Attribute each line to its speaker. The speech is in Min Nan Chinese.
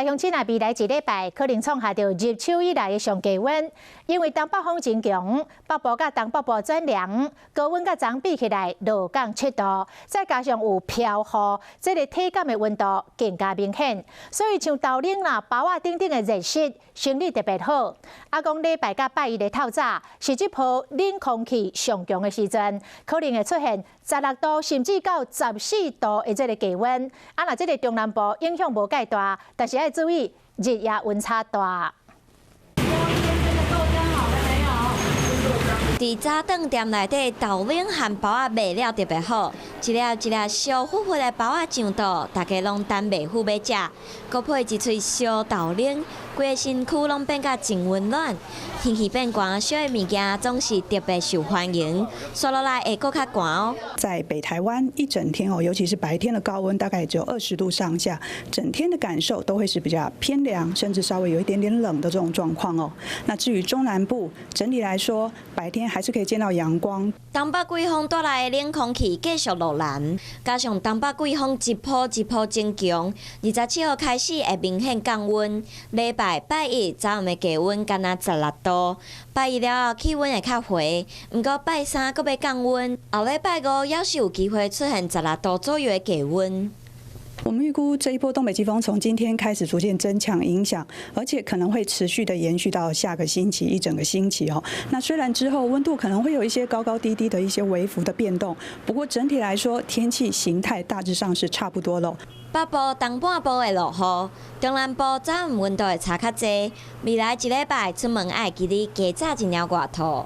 Speaker 1: 鄉親啊，未來一禮拜可能創下著入秋以來的上低溫，因為東北風真強，北部佮東北部轉涼，高溫佮昨昏比起來落降7度，再加上有飄雨，這个體感的溫度更加明顯。所以像豆奶啦、包仔等等的熱食，生理特別好。啊，講禮拜佮拜一的透早是這波冷空氣上強的時陣，可能會出現16度甚至到14度的這个低溫。啊，若這个中南部影響無蓋大，但是愛注意日夜溫差大。
Speaker 2: 佇早頓店內底豆奶和包仔賣了特別好，一粒一粒燒乎乎的包仔上桌，大家攏等袂赴欲食。閣配一喙燒豆奶，規个身軀攏變甲真溫暖。天氣變寒，燒的物件總是特別受歡迎。紲落來會閣較寒哦。
Speaker 3: 在北台灣一整天哦，尤其是白天的高溫大概只有20度上下，整天的感受都會是比較偏涼，甚至稍微有一點點冷的這種狀況哦。那至於中南部，整體來說，白天還是可以見到陽光。
Speaker 2: 東北季風帶來的冷空氣繼續落南，加上東北季風一波一波增強，27號開始會明顯降溫。禮拜拜一早暗的低溫干焦16度，拜二了後氣溫會較回，毋過拜三閣欲降溫，後禮拜五猶是有機會出現16度左右的低溫。
Speaker 3: 我們預估這一波東北季風從今天開始逐漸增強影響，而且可能會持續的延續到下個星期一整個星期哦。那雖然之後溫度可能會有一些高高低低的一些微幅的變動，不過整體來說天氣形態大致上是差不多咯。
Speaker 2: 北部、東半部會落雨，中南部早暗溫度會差較濟。未來一禮拜出門愛記得加罩一領外套。